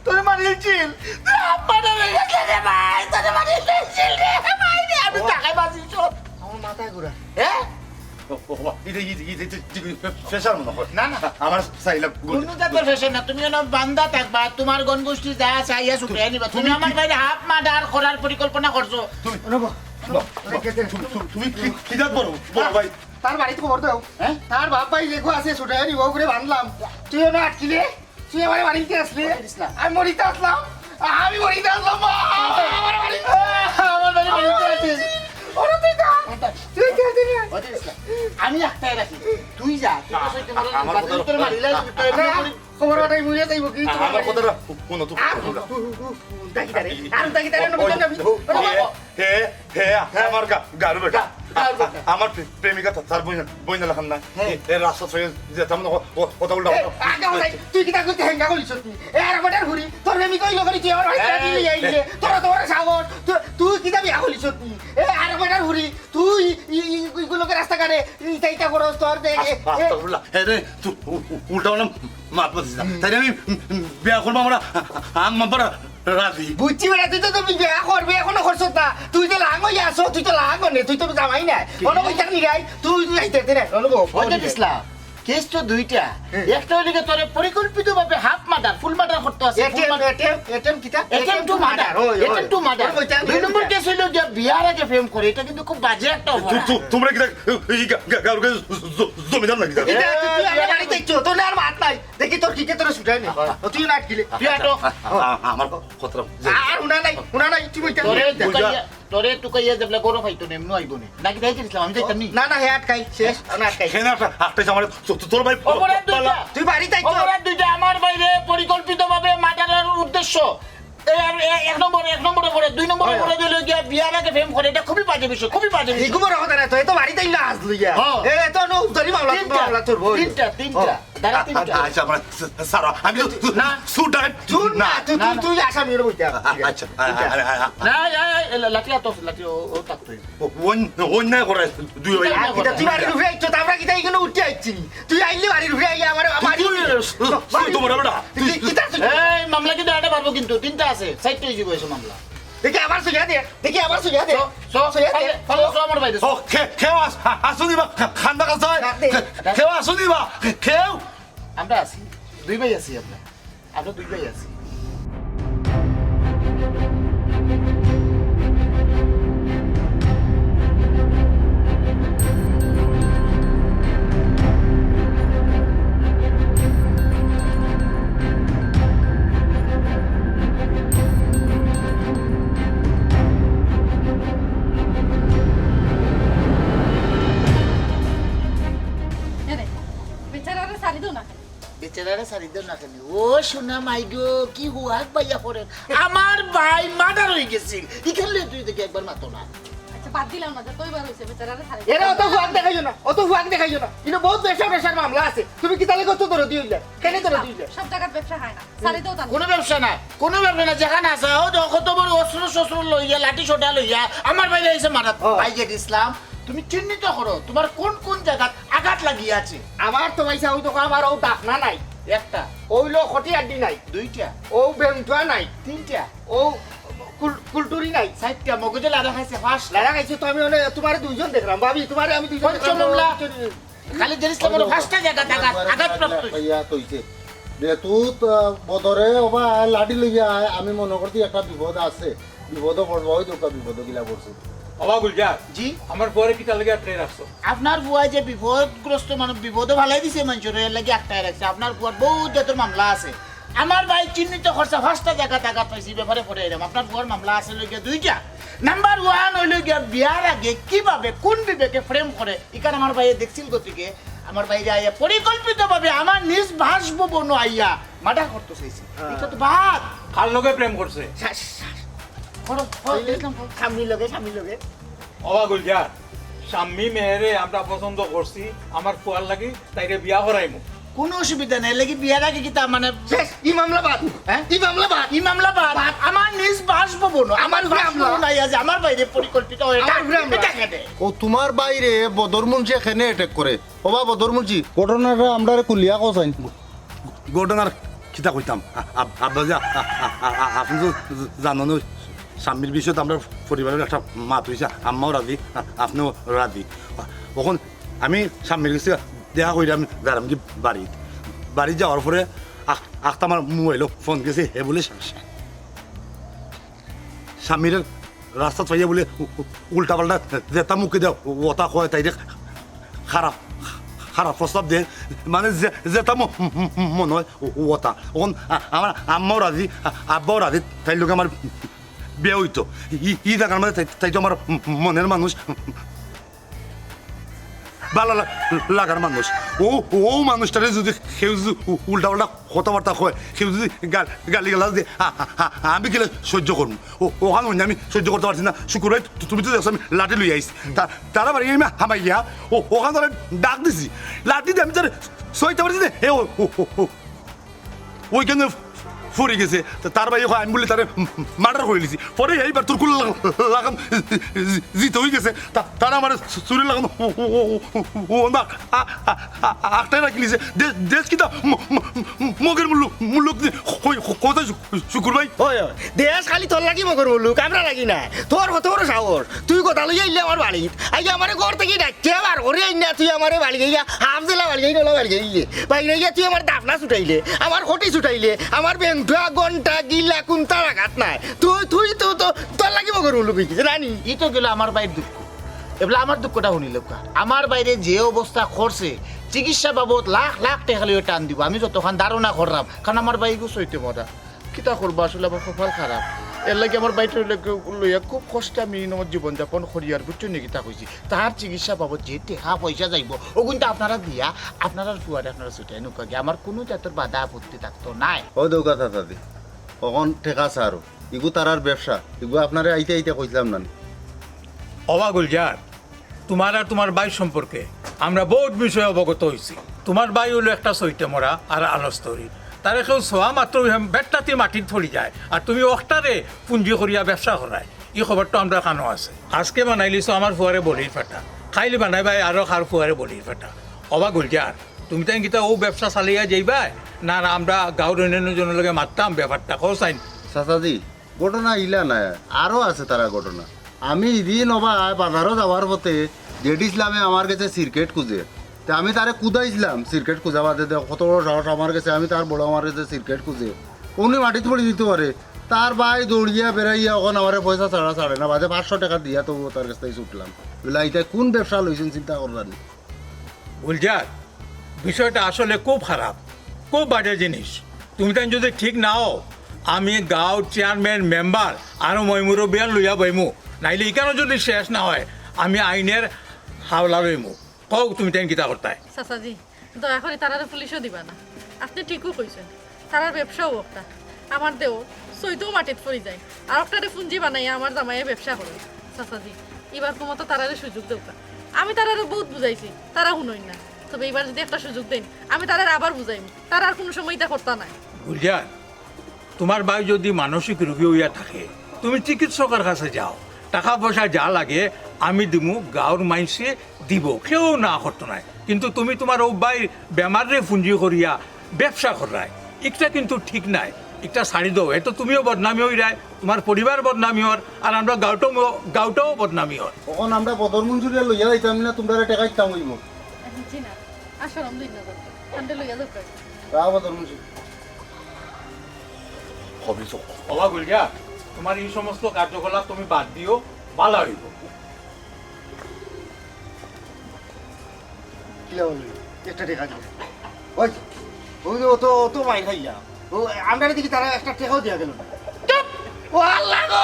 তোরে মারিলছিল। তোরে মারিলছিল রে ভাই, তোরে মারিলছিল রে ভাই রে, আমি ও। টাকায় বাঁচি সব। আমার মাথায় ঘুরা। হ্যাঁ? ও, ও, ও, ইদে, ইদে, ইদে, ইদে, ইদে, প্রেশার মনে হয়। না, না। আমার সাইলা গুড। কোনো জাতের প্রেশার না, তুমি অনো বান্দা থাকবা, তোমার গণগোষ্ঠী যা চাইয়া ছুটে আনিবা। তুমি তুমি আমার কি ভাইরে হাফ মার্ডার করার পরিকল্পনা করছো। তুমি, অনুভব, তুমি, তুমি, তুমি কি, কি জাত বড়? বড় ভাই। তার বাড়িত খবর দাও। হ্যাঁ? তার বাপ ভাই যেগু আছে, ছুটে আনিবা, ওগুরে বানলাম। তুই অনো আটকিলে? তুই আমারে মারিতে আসলি? মরিতে আসলাম। আমি মরিতে আসলাম। আমি মরিতে আসলাম, মা। আমারে মারিতে, আমার বাড়ি মরিতে আসলি। ওরে তুই যা। তুই যা, তুই যা। মরিতে আসলাম। আমি একটাই রাখি। তুই যা। তুই তো সত্যি মরে আমার যাবি। কথা তুই তোর মারিলে, তুই তো এমনি না, করি খবর পাঠাই মরিয়া যাইব কি? আমার কথাটা হুনো তো, আ, হুনো। হু, হু, হু, হু, দেখি তারে। আর দেখি তারে, ওই, নবী, নবী। ওই, ওরে বাবা। হে, হে, হে, আমার গা-, গারু বেটা। গা-, গারু বেটা। আমার প্রে-, প্রেমিকা তো তার বইন, বইন লাখান না। হ্যাঁ। এ, এ রাস্তা ছুঁয়ে যেতাম না, ও, ও, ওটা উল্টা এ, পাল্টা। আগে ওটাই, তুই কিতা করতে হেঙ্গা করিস তুই? এ, আর বেটার ঘুরি, তোর প্রেমিকা হইলো করি, তুই আমার ভাইকে এ, দিলি এই এ। দিলে। তোরা, তোরা সাগর, তুই, তুই কিতা বিয়া করিস তুই? এ, আর বেটার ঘুরি, তুই ই, ই, ইগুলোকে রাস্তাঘাটে ইতা, ইতা করস, তোর দে, এ, আস-, এ। আস্তাগফিরুল্লাহ। হে রে, তুই উ-, উ-, উল্টা উল্টা মাত মাতিস না। তাইলে আমি, উম, উম, বিয়া করবো আমরা, আম-, আমরা রাজি। বুঝছি বেটা, তুই তো, তুই বিয়া করবি, এখনো করছস না। তুই তো লাঙ্গ ইয়া আছো, তুই তো লাঙ্গ নে, তুই তো জামাই না। কি? অনো কইতাক নি গাই, তুই, তুই যাইতে দে না, অনো বউ। ওই যে ইসলাম, কেস তো দুইটা। হুম। একটা হইলে গিয়া তোরে পরিকল্পিতভাবে হাফ মার্ডার, ফুল মার্ডার করতে আছে, ফুল এটিএম, মার্ডার। এটিএম, এটিএম কিতা? ATM to murder. ওই, ওই। ATM to murder. ওই, ওই, দুই নম্বর ওই। কেস হইলো গিয়া বিয়ার আগে প্রেম করে, এটা কিন্তু খুব বাজে একটা তু-, অপরাধ। তু-, তোমরা কিতা, এই গা-, গা-, গাঁওর কাছে জ-, জ-, জমিদার নাকি? এটা তুই, তুই আমার এ, বাড়ি দেখছো, তোর আর মাত নাই। দেখি তোর কিকে তোর ছুটায় নি। ও, তুই না আটকিলে। তুই আটো। আ-, আ-, আমার ক-, কথাটা বুঝা আর হুনা নাই, হুনা নাই, তুই বইটা। তোরে তুকাইয়া, তোরে তুকাইয়া যেবলা গরম পাইতো না, এমনও আইবো না। নাকি তাই করেছিলাম, আমি যাইতাম নি। না, না, হে আটকাই, শেষ, না আটকাই। কেন আটকা-, আটকাইছে আমার তো-, তো-, তোর ভাই অপরাধ দুইটা। তুই বাড়িত আইছো। অপরাধ দুইটা, আমার বাইরে পরিকল্পিতভাবে মার্ডারের উদ্দেশ্য। এ, আর এ, এক নম্বর, এক নম্বরে পড়ে, দুই নম্বরে হয়। পড়ে দিল গিয়া বিয়ার আগে প্রেম করে, এটা খুবই বাজে বিষয়, খুবই বাজে বিষয়। হিগু বড় কথা না তো, এ তো বাড়িত আইলা আজ লইয়া। হ্যাঁ। এ, এ তো নু উদারি মামলা, তিনটা, মামলা তোর বই। তিনটা, তিনটা। ও। দাঁড়া, তিনটা। আ-, আ-, আচ্ছা, আমার স-, স্যার, আমি তো না। সুর ডাকাত চুর না, না। তুই, না, তুই, না। তুই আসামি হয়ে বইটা। আচ্ছা, আ-, আ-, আ-, আ-, না, এই, এই, এই, লাঠি আতো, লাঠি, ও, ও থাকতো। ও, অন্য-, অন্যায় করে দুই ভাই। কিতা অন্যায় করে? তুই বাড়ির উপরে আইছো, তা আমরা কিতা এখানে উঠে আইছি? তুই আইলে বাড়ির উপরে আইয়া আমারে, তুই, আমারে তুই, তুই, তুই তো বড় বেটা। তুই কি, কিতা তুই? এই মামলা কিন্তু একটা পারবো কিন্তু, তিনটা আছে, চারটা হয়ে যাবো এসে মামলা। দেখি আবার সুজা দে, দেখি আবার সুজা দে। সো, সো, সুজা দে। ফালে, ফালে, সো আমার বাইরে, সো। ও, খে-, কেউ আস-, আ-, আসুনি বা, খা-, খান্দা কাছে। রাখ দে। খে-, কেউ আসুনি বা, খে-, কেউ। আমরা আছি, দুই ভাই আছি আমরা। আমরা দুই ভাই আছি। এরে, বেচারারে ছাড়ি দেও না কেনে? বেচারারে ছাড়ি দেও না কেনে? ও সোনা মাই গো, কি হুয়াক বাইয়া পড়েন। আমার ভাই মার্ডার হয়ে গেছিল। ইখান লইয়া তুই দেখি একবার মাতো না। আচ্ছা, বাদ দিলাম না, যতই বার হইছে, বেচারারে ছাড়ি দেও। এরে অত হুয়াক দেখাইও না, অত হুয়াক দেখাইও না। ইনো বহুত ব্যবসা ব্যবসার মামলা আছে। তুমি কিতা লাগি অত দরদি হইলা? কেনে দরদি হইলা? সব জাগাত ব্যবসা হয় না। ছাড়ি দেও তাহলে। কোনো ব্যবসা না, কোনো ব্যবসা না। যেখানে আছে, ও তো কত বড় অস্ত্র শস্ত্র লইয়া, লাঠি সোটা লইয়া, আমার বাইরে এসে মারা। ও। ভাই গেট ইসলাম, তুমি চিহ্নিত করো, তোমার কোন কোন জায়গাত আঘাত লাগিয়া আছে? আমার তো ভাই সাহেব, ওই দেখো, আমার ও দাফনা নাই। একটা। ওইলো খটি আড্ডি নাই। দুইটা। ও বেমটুয়া নাই। তিনটা। ও কুল-, কুলটুরি নাই। চারটা। মগজে লাড়া খাইছে, পাঁচটা। লাড়া খাইছে তো আমি অনে তোমারে দুইজন দেখলাম, ভাবি, তোমারে আমি দুইজন পঞ্চম দেখলাম। মামলা। খালিদ জান ইসলামের পাঁচটা জায়গাত আঘাত, আঘাতপ্রাপ্ত হইছে। ইয়া তো হইছে। যেহেতু, আহ, বদরে ওবা লাঠি লইয়া আয়, আমি মনে করছি একটা বিপদ আছে। বিপদও পড়বো, হয়তো একটা বিপদও গিলা পড়ছে। ওবা গুলজার, জি? আমার ফুয়ারে কিতা লাগি আটকে রাখছো? আপনার ফুয়া যে বিপদগ্রস্ত মানুষ, বিপদও ফালাই দিছে মানুষের, এর লাগি আটকায় রাখছে। আপনার ফুয়ার বহুত জাতর মামলা আছে। আমার ভাই চিহ্নিত করছে, পাঁচটা জায়গাত আঘাত পাইছে, এই ব্যাপারে পড়ে এলাম। আপনার ফুয়ার মামলা আছে লইয়া দুইটা। নাম্বার ওয়ান হইল গিয়া বিয়ার আগে কিভাবে, কোন বিবেকে প্রেম করে, ইখান আমার ভাইয়ে দেখছিল গতিকে আমার বাইরে আইয়া পরিকল্পিতভাবে আমার নিজ বাসভবন আইয়া মার্ডার করতে চাইছে। হ্যাঁ। এটা তো বাদ। কার লগে প্রেম করছে? সা-, সা-, করো, করো, তাইলে দেখলাম, করো। স্বামীর লগে, স্বামীর লগে। ওবা গুলজার, স্বামী মেয়েরে আমরা পছন্দ করছি, আমার ফুয়ার লাগি তাইরে বিয়া করাইমু। কোনো অসুবিধা নাই, লাগি বিয়ার আগে কিতা মানে শেষ, ই মামলা বাদ। হ্যাঁ? ই মামলা বাদ। ই মামলা বাদ। বাদ। আমার নিজ বাসভবন, আমার আমার উপরে হামলা। বাসভবন আইয়া যে আমার বাইরে পরিকল্পিত হয়ে আমার উপরে হামলা। এটা কেনে? ও তোমার বাইরে বদর মুন্সি কেনে অ্যাটাক করে? ওবা বদর মুন্সি, ঘটনাটা আমরারে খুলিয়া কও চাইন। ঘটনার কিতা কইতাম? আ-, আ-, আব্বাজি, আ-, আ-, আ-, আ-, আপনি তো জানইন, ওই স্বামীর বিষয়ে তো আমরার পরিবারের একটা মাত হইছে, আম্মাও রাজি, আ-, আপনিও রাজি। অখন আমি স্বামীর গেছে দেখা কইরা আমি যাইরাম কি বাড়িত। বাড়িত যাওয়ার পরে আ-, আখতা আমার মোবাইলো ফোন গেছে, হে বলে স্বামীরে রাস্তাত পাইয়া বলে উ-, উ-, উল্টা পাল্টা যেতা মুখে দেয়, ও-, ওতা কয়, তাইরে খারাপ, খারাপ প্রস্তাব দেয়, মানে যে-, যেতা ম-, ম-, ম-, মনে হয়, ও-, ওতা। অখন আ-, আমার আম্মাও রাজি, আ-, আব্বাও রাজি, তাইর লগে আমার বিয়া হইতো। ই, ই জাগার মাঝে তাই, তাই তো আমার ম-, মনের মানুষ। ভালা লা-, লাগার মানুষ। ও, ও মানুষটারে যদি কেউ যদি উ-, উল্টা পাল্টা কথাবার্তা কয়, কেউ যদি গা-, গালি গালাজ দেয়, আ-, আ-, আ-, আমি কিলা সহ্য করমু? ও, অখান অইন্য আমি সহ্য করতে পারছি না। শুকুর ভাই, তু-, তুমি তো দেখছো আমি লাঠি লইয়া আইছি। তা-, তারা বাড়ি আমি হামাইয়া, ও, অখান তারা ডাক দিছি। লাঠি দিয়া আমি তারে সইতে পারছি না। এ, ও, ও, ও, ও। ওইখানে পড়ি গেছে। তা তার ভাই কয়, "আমি বলে তারে মার্ডার করিলিছি।" পরে এইবার তোর কুল লাগাম জিতে হয়ে গেছে। তা-, তারা আমার চুরি লাগাম ও, ও, না, আ-, আ-, আ-, আটকায় রাখি নিছে। দে-, দেশ কিতা ম-, ম-, ম-, মগের মুল্লুক, মুল্লুক দি-, কই-, ক-, কোথায় শু-, শুকুর ভাই? ওই, ওই, দেশ খালি তোর লাগি মগের মুল্লুক, আমরা লাগি না। তোর কত বড় সাহস? তুই কথা লইয়া আইলে আমার বাড়িত। আইয়া আমারে ঘর থাকি ডাকিয়া বার করি আইনা তুই আমারে বাড়ি গিয়া, হাফ জেলা বাড়ি গিয়া, নলা বাড়ি গিয়া, বাইরে গিয়া তুই আমার দাফনা ছুটাইলে, আমার খটি ছুটাইলে, আমার বেন্টুয়া, ঘন্টা, গিলা, কুন্তা লাগাত নাই। তুই, তুই তো, তো, তোর লাগি মগের মুল্লুক হইছিস, রানী। ই তো গেল আমার ভাইর দুঃখ। এবলা আমার দুঃখটা হুনিলাউক্কা। আমার ভাইরে যে অবস্থা করছে, চিকিৎসা বাবদ লাখ লাখ টেকা লইয়া টান দিবো, আমি যতখান ধারণা কররাম, কারণ আমার ভাই ইগু সইতে মরা। কিতা করবা আসলে, আমার কপাল খারাপ। এরলাগি আমার ভাইটারে লইয়া খুব কষ্টে আমি ইনো জীবনযাপন করিয়ার, বুঝছো নি কিতা কইছি? তার চিকিৎসা বাবদ যে টেকা পয়সা যাইবো, অগুইন তো আপনারা দিয়া, আপনারার ফুয়ারে আপনারা ছুটাই নিউক্কা গিয়া, আমার কুনু জাতর বাধা আপত্তি থাকতো নায়। ও দেউক্কা চাচাজি, অখন টেকা ছাড়ো, ইগু তারার ব্যবসা, ইগু আপনারে আইতে আইতে কইছলাম না নি? ওবা গুলজার, তুমার আর তুমার ভাইর সম্পর্কে আমরা বউত বিষয়ে অবগত অইছি। তুমার ভাই অইলো একটা সইতে মরা আর আলস্তরি। তারে কেউ ছোয়া মাত্রউ বেট্টাতি মাটিত পড়ি যায়, আর তুমি অখটারে পুঞ্জি করিয়া ব্যবসা করায়। ই খবর তো আমরার কানো আছে। আজকে বানাইলিছো আমার ফুয়ারে বলির ফাটা, কাইল বানাইবায় আরো কার ফুয়ারে বলির ফাটা। ওবা গুলজার, তুমি তাইন কিতা অউ ব্যবসা চালাইয়া যাইবায়, না, না আমরা গাউর অইন্যান্য জনর লগে মাততাম ব্যাপারটা, কও চাইন। চাচাজি, ঘটনা ইলা নায়, আরো আছে তারা ঘটনা। আমি ইদিন ওবা বাজারো যাওয়ার পথে জেড ইসলামে আমার গেছে সিগারেট খুজে। তে আমি তারে কুদাইছলাম, সিগারেট খুজা বাদে দে, কত বড় সাহস আমার গেছে, আমি তার বড় আমার গেছে সিগারেট খুজে। অমনি মাটিত পড়ি দিতো পারে। তার ভাই দৌড়িয়া বেড়াইয়া অখন আমারে পয়সা ছাড়া ছাড়ে না, বাদে পাঁচশো টেকা দিয়া তবুও তার গেছ থাকি ছুটলাম। বুলে, "ইতায় কুন ব্যবসা লইছইন চিন্তা কররানি?" গুলজার, বিষয়টা আসলে খুব খারাপ, খুব বাজে জিনিস। তুমি তাইন যুদি ঠিক না অও, আমি গাউর চেয়ারম্যান, মেম্বার আরো ময়-মুরব্বিয়ান লইয়া বইমু, নাইলে ইখানো যুদি শেষ না অয়, আমি আইনর হাওলা লইমু। কও তুমি তাইন কিতা করতায়? চাচাজি, দয়া করি তারারে পুলিশো দিবা না। আপনে ঠিকউ কইছইন, তারার ব্যবসাউ অখটা। আমার দেওর সইতেউ মাটিত পড়ি যায়, আর অখটারে পুঞ্জি বানাইয়া আমার জামাইয়ে ব্যবসা করে। চাচাজি, ইবার কুমতো তারারে সুযোগ দেউক্কা। আমি তারারে বউত বুঝাইছি, তারা হুনইন না। তবে ইবার যুদি একটা সুযোগ দেইন, আমি তারারে আবার বুঝাইমু। তারা আর কুনু সময় ইতা করতা নায়। গুলজার, তুমার ভাই যুদি মানসিক রোগী অইয়া থাকে, তুমি চিকিৎসকর কাছে যাও, টেকা পয়সা যা লাগে আমি দিমু, গাউর মাইনষে দিবো, কেউ না করতো নায়। কিন্তু তুমি তুমার অউ ভাইর বেমাররে পুঞ্জি করিয়া ব্যবসা কররায়, ইকটা কিন্তু ঠিক নায়। ইকটা ছাড়ি দেও, এতে তুমিও বদনামি অইরায়, তুমার পরিবার বদনামি অর, আর আমরা গাউটাও, গাউটাও বদনামি অর। অখন আমরা বদর মঞ্জুরে লইয়া যাইতাম না, তুমরারে টেকা দিতাম অইবো। জি না, আর শরম দিন না, তানরে লইয়া যাউক্কা। রা বদর মঞ্জুর। ওবা গুলজার, তুমার ই সমস্ত কার্যকলাপ তুমি বাদ দিও, ভালা অইবো। কিলা অইলো? একটা টেকা দিও। ওই, ওই যে অত, অত মাইর খাইয়া। ও, আমরারে দেখি তারা একটা টেকাও দিয়া গেল না। চুপ! ও আল্লাহ গো!